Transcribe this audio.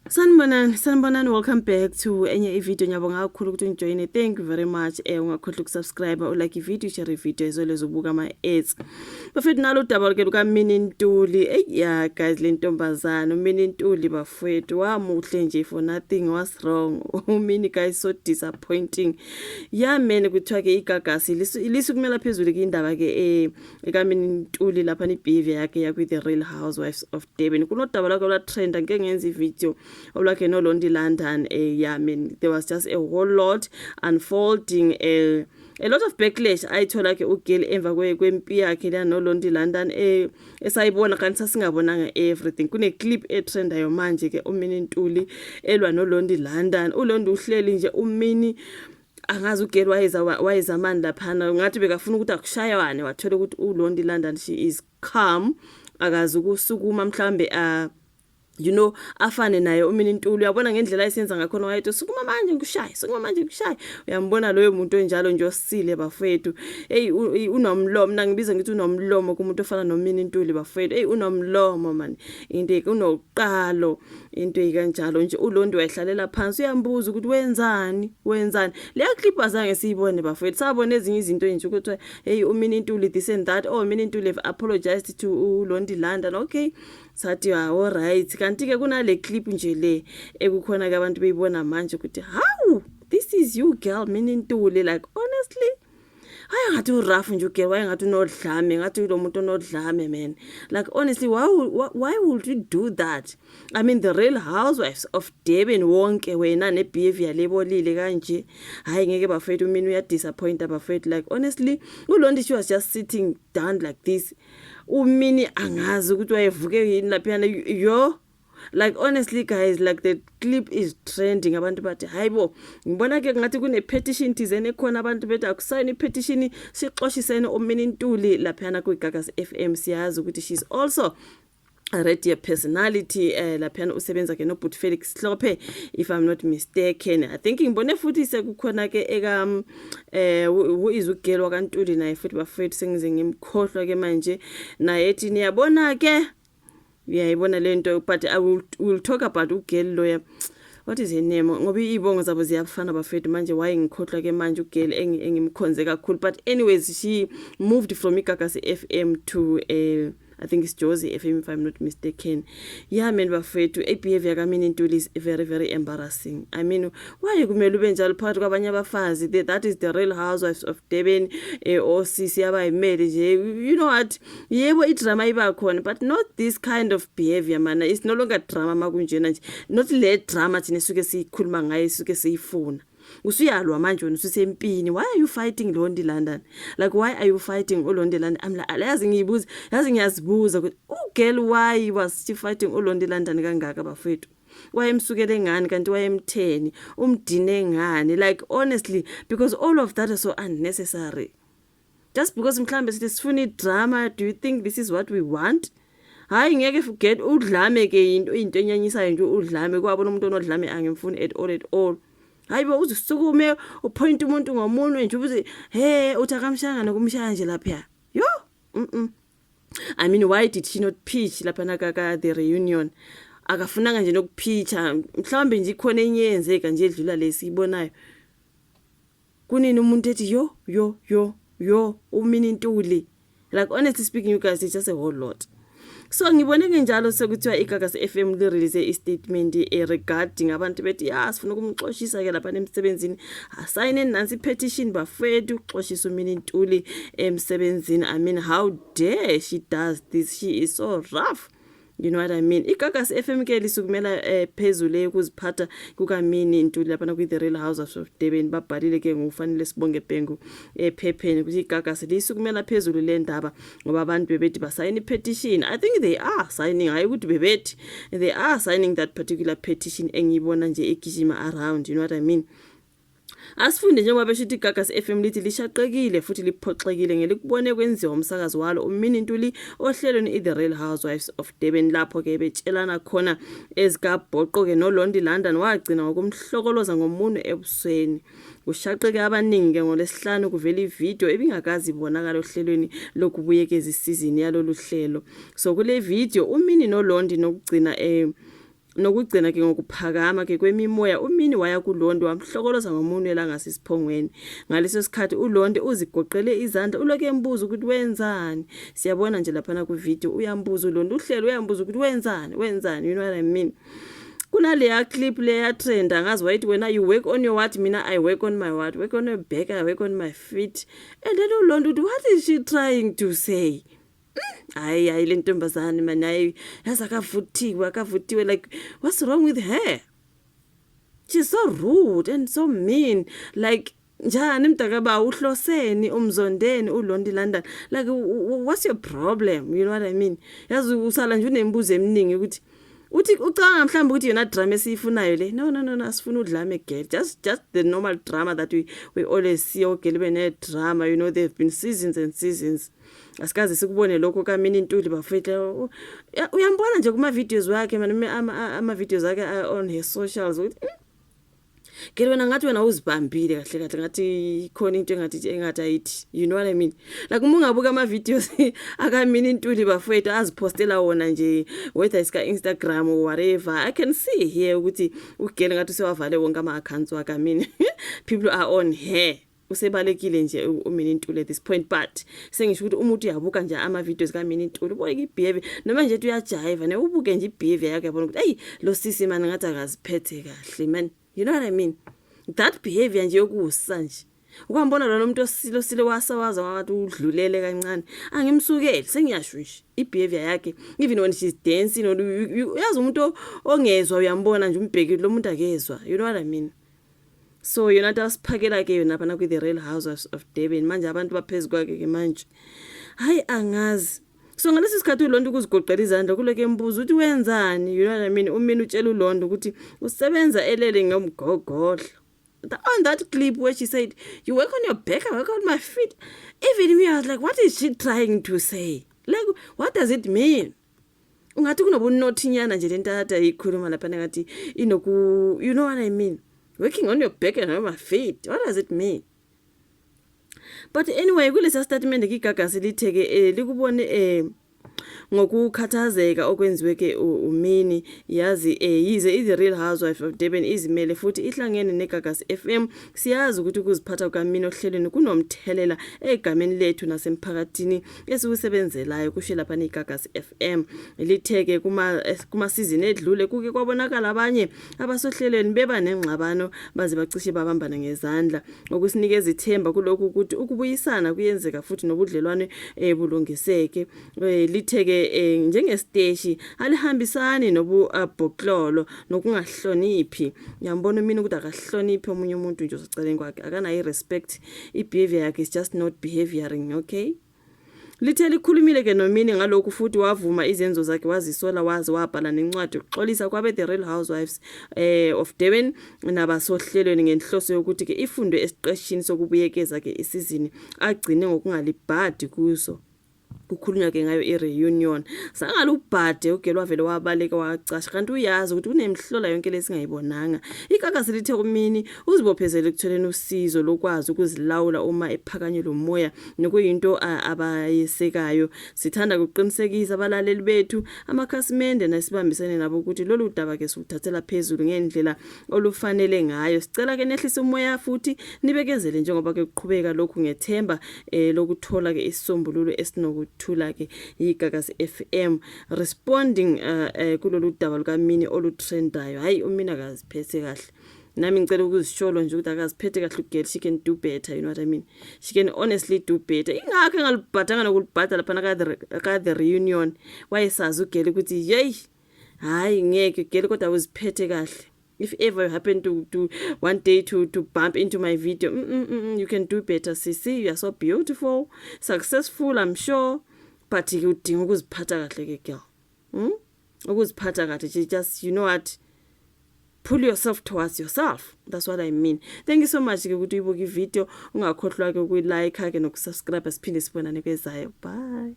Sanibonani, sanibonani, welcome back to enye ivideo. Ngiyabonga kakhulu ukuthi ungijoyine. Thank you very much. Ungakhohlwa ukusubscribe, ulike ivideo, share ivideo, ezolezo ubuka ama-ads. Bafethu, nalo udaba ke lukaMinnie Ntuli. Ey yeah guys, le ntombazana uMinnie Ntuli bafethu, wamuhle nje for nothing was wrong. UMinnie guys, so disappointing. Yeah man, kuthiwa ke iGagasi lisukumela phezulu ke indaba ke ekaMinnie Ntuli lapha ni behavior yakhe yakwi The Real Housewives of Durban. Kunodaba lwakhe olwatrenda, ngike ngenza ivideo olwakhe noLondi London. Yeah man, there was just a whole lot unfolding, a lot of backlash ayithola ke uGail emva kwempi yakhe la noLondi London esayibona kanti sasingabonanga everything. Kune clip etrendayo manje ke uMinnie Ntuli elwa noLondi London. ULondi uhleli nje, uMinnie angazi uGail wayeza wayezamani laphana, ngathi bekafuna ukuthi akushaywane, wathola ukuthi uLondi London, she is calm, akazi ukusukuma mhlambe a afane naye uMinnie Ntuli. Uyabona ngendlela ayisenza ngakhona, wayethi sukuma manje ngikushaye, sukuma manje ngikushaye. Uyambona loyo muntu onjalo nje osile bafethu. Hey, unomlomo, mina ngibiza ngithi unomlomo kumuntu ofana noMinnie Ntuli bafethu. Hey, unomlomo man, into unoqalo, into ekanjalo nje. ULondi wayihlalela phansi, uyambuza ukuthi wenzani, wenzani. Leya clip azange siyibone bafethu, sabona ezinye izinto nje ukuthi hey, uMinnie Ntuli this and that, oh, Minnie Ntuli have apologized to uLondi London. Okay, sathi all right, kanti ke kunale clip nje le ekukhona ke abantu beyibona manje ukuthi how this is you girl Minnie Ntuli. Like honestly, hayi, ngathi urough nje ugirl, wayengathi unodlame, ngathi lo muntu onodlame man. Like honestly, why would you do that? I mean, The Real Housewives of Durban wonke, wena nebehavior lebolile kanje. Hayi ngeke bafethu, mina uyadisappoint bafethu. Like honestly, uLondi, she was just sitting down like this. UMinnie angazi ukuthi wayevuke yini laphana yo. Like honestly guys, like the clip is trending, abantu bathi hayibo. Ngibona ke ngathi kune petition thizeni ekhona, abantu bethi akusayini ipetition sixoshisene uMinnie Ntuli laphana kwiGagasi FM. Siyazi ukuthi she's also a radio personality laphana, usebenza ke noBut Felix Hlophe, if I'm not mistaken. I think ngibone futhi sekukhona ke eka who is ugirl wakaNtuli naye futhi bafethu, sengize ngimkhohlwa ke manje naye, ethi niyabona ke, uyayibona lento. But I will talk about ugirl loya, what is her name, ngoba izibongo zabo ziyafana bafethu. Manje why ngikhohlwa ke manje ugirl engimkhonze kakhulu? But anyways, she moved from iGagasi FM to I think it's Jozi FM, if I'm not mistaken. Yeah man bafethu, i behavior kaMinnie Ntuli is very very embarrassing. I mean, why kumele ube njalo phakathi kwabanye abafazi? That is The Real Housewives of Durban, osisi abayimele nje. You know what? Yebo, idrama iba khona, but not this kind of behavior man. It's no longer drama makunjena nje. Not le drama thina suke siyikhuluma ngayo, suke siyifuna. Usuyalwa manje wena, ususempini. Why are you fighting Londi London? Like, why are you fighting uLondi London? I'm like, yazi ngiyibuza, yazi ngiyazibuza ukuthi ugirl, why was she fighting uLondi London kangaka bafethu? Wayemsukele ngani kanti? Wayemtheni? Umdine ngani? Like honestly, because all of that is so unnecessary, just because mhlambe sithi sifuna idrama. Do you think this is what we want? Hayi ngeke, forget udlame ke, into enyanyisayo nje udlame. Kwabona umuntu onodlame angimfuni at all, at all. Hayi bo, uzusukume upoint umuntu ngomunwe nje, ubuze he, uthi akamshanga nokumshaya nje lapha yo. I mean, why did she not pitch lapha naka the reunion? Akafunanga nje nokupitcha. Mhlawumbe nje ikhona enye yenzeka nje edlula lesiyibonayo. Kunini umuntu ethi yo yo yo yo uMinnie Ntuli? Like honestly speaking you guys, it's just a whole lot. So ngibone ke njalo sekuthiwa iGagasi FM li release i statement regarding abantu bethi ya sifuna ukumxoshisa ke lapha emsebenzini, asayine nansi petition bafethu, uxoshisa uMinnie Ntuli emsebenzini. I mean, how dare she does this? She is so rough, you know what I mean? IGagasi FM ke lisukumela phezulu ukuziphatha kukaMinnie Ntuli lapha kwi The Real Housewives of Durban. Babhalile ke ngokufanele sibonge Bhengu ephepheni ukuthi iGagasi lisukumela phezulu le ndaba ngoba abantu bebethi basayina petition. I think they are signing, hayi ukuthi bebethi, they are signing that particular petition engiyibona nje egijima around, you know what I mean? Asifunde njengoba besho ukuthi iGagasi FM lithi lishaqekile futhi liphoxekile ngelikubone kwenziwa umsakazi walo uMinnie Ntuli ohlelweni i-The Real Housewives of Durban, lapho ke betshelana khona ezikabhoqo ke noLondi London, wagcina ngokumhlokoloza ngomunwe ebusweni. Kushaqeke abaningi ke ngoLwesihlanu kuvela ividiyo ebingakazi ibonakala ohlelweni lokubuyekeza isizini yalolu hlelo. So kule video uMinnie noLondi nokugcina Nokugcina ke ngokuphakama ke kwemimoya uMini waya kuLondi wamhlokoloza ngomunwe la ngasesiphongweni. Ngaleso sikhathi uLondi uzigoqele izandla ulokhu embuza ukuthi wenzani. Siyabona nje laphana ku-video uyambuza uLondi uhlelo uyambuza ukuthi wenzani wenzani you know what I mean. Kunaleya clip leya trend angazi wayithi wena you work on your what mina I work on my what work on your back I work on my feet and then uLondi uthi what is she trying to say? Hayi hayi le ntombazane man hayi yazi akavuthiwe akavuthiwe like what's wrong with her? She's so rude and so mean like njani mntakababa uhloseni umzondeni uLondi London like what's your problem you know what I mean yazi usala nje unembuzo eminingi ukuthi uthi ucabanga mhlawumbe ukuthi yona drama esiyifunayo le no no no no asifuna udlame girl just the normal drama that we always see ogirl bene drama you know there have been seasons and seasons asikaze sikubone lokho kaMini Ntuli bafethu uyambona nje kuma videos wakhe man ama videos akhe on her socials ukuthi Girl wena ngathi wena uzibambile kahle kahle ngathi khona into engathi engathi ayithi you know what I mean like uma ungabuka ama videos akaMini Ntuli bafethu azipostela wona nje whether it's ka Instagram or whatever I can see here ukuthi ugirl ngathi usewavale wonke ama accounts wakhe I mean people are on her usebalekile nje uMini Ntuli at this point but sengisho ukuthi umuntu uyabuka nje ama videos kaMini Ntuli ubone ibehavior noma nje uyajiva ne ubuke nje ibehavior yakhe yabona ukuthi hey lo sisi man ngathi akaziphethe kahle man you know what I mean that behavior nje yokusa nje ukwambona lona umuntu osilo sile wasawaza ngathi udlulele kancane angimsukeli sengiyasho nje ibehavior yakhe even when she's dancing or uyazi umuntu ongezwa uyambona nje umbhekile lo muntu akezwa you know what I mean so yona nto asiphakela ke yona phana kwi the Real Housewives of Durban manje abantu baphezulu kwakhe ke manje hayi angazi so ngalesi sikhathi uLondi ukuzigoqela izandla kuleke embuzo ukuthi wenzani you know what I mean uMini utshela uLondi ukuthi usebenza elele ngomgogodlo on that clip where she said you work on your back I work on my feet even me I was like what is she trying to say like what does it mean ungathi kunobunothinyana nje lento ade ayikhuluma lapha ngathi inoku you know what I mean working on your back and on my feet what does it mean but anyway kulesa statement iGagasi lithe ke likubone ngokukhathazeka okwenziwe ke uMini yazi yize i-The Real Housewife of Durban izimele futhi ihlangene neGagasi FM siyazi ukuthi ukuziphatha kukaMini ohlelweni kunomthelela egameni lethu nasemphakathini esiwusebenzelayo kusho lapha iGagasi FM litheke kuma season edlule kuke kwabonakala abanye abasohlelweni beba nengxabano baze bacishe babambana ngezandla okusinikeza ithemba kulokhu ukuthi ukubuyisana kuyenzeka futhi nobudlelwane bulungiseke litheke njengesiteshi alihambisani nobubhoklolo nokungahloniphi uyambona uMini ukuthi akahloniphi omunye umuntu nje osecaleni kwakhe akanayo i-respect i-behavior yakhe is just not behavioring okay Lithe likhulumile ke noMini ngalokhu futhi wavuma izenzo zakhe wazisola waze wabhala nencwadi yokuxolisa kwabe The Real Housewives of Durban nabasohlelweni ngenhloso yokuthi ke ifundwe esiqeshini sokubuyekeza ke isizini agcine ngokungalibhadi kuso kukhulunywa ke ngayo i-reunion sangalubhade ugirl wavele wabaleka wacasha kanti uyazi ukuthi kunemihlola yonke lesingayibonanga iGagasi lithe kuMini uzibophezele ekutholeni usizo lokwazi ukuzilawula uma ephakanyelwe umoya nokuyinto abayesekayo sithanda ukuqinisekisa abalaleli bethu amakhasimende nasibambisene nabo ukuthi lolu daba ke siwuthathela phezulu ngendlela olufanele ngayo sicela ke nehlise umoya futhi nibekezele njengoba ke kuqhubeka lokhu ngethemba lokuthola ke isisombululo esinokuthula ke iGagasi FM responding kulolu daba lukaMini olutrendayo hayi uMini akaziphethe kahle nami ngicela ukuzisholo nje ukuthi akaziphethe kahle ugirl she can do better you know what I mean she can honestly do better ingakho engalubhadanga nokulubhada laphana ka the reunion wayesazi ugirl ukuthi yeyi hayi ngeke girl kodwa uziphethe kahle if ever you happen to one day to bump into my video you can do better sisi you are so beautiful successful I'm sure but udinga ukuziphatha kahle ke girl Ukuziphatha kahle just you know what pull yourself towards yourself that's what I mean thank you so much ke ukuthi uyibuke ivideo ungakhohlwa ke ukuyilike ke nokusubscribe siphinde sibonane kwezayo bye.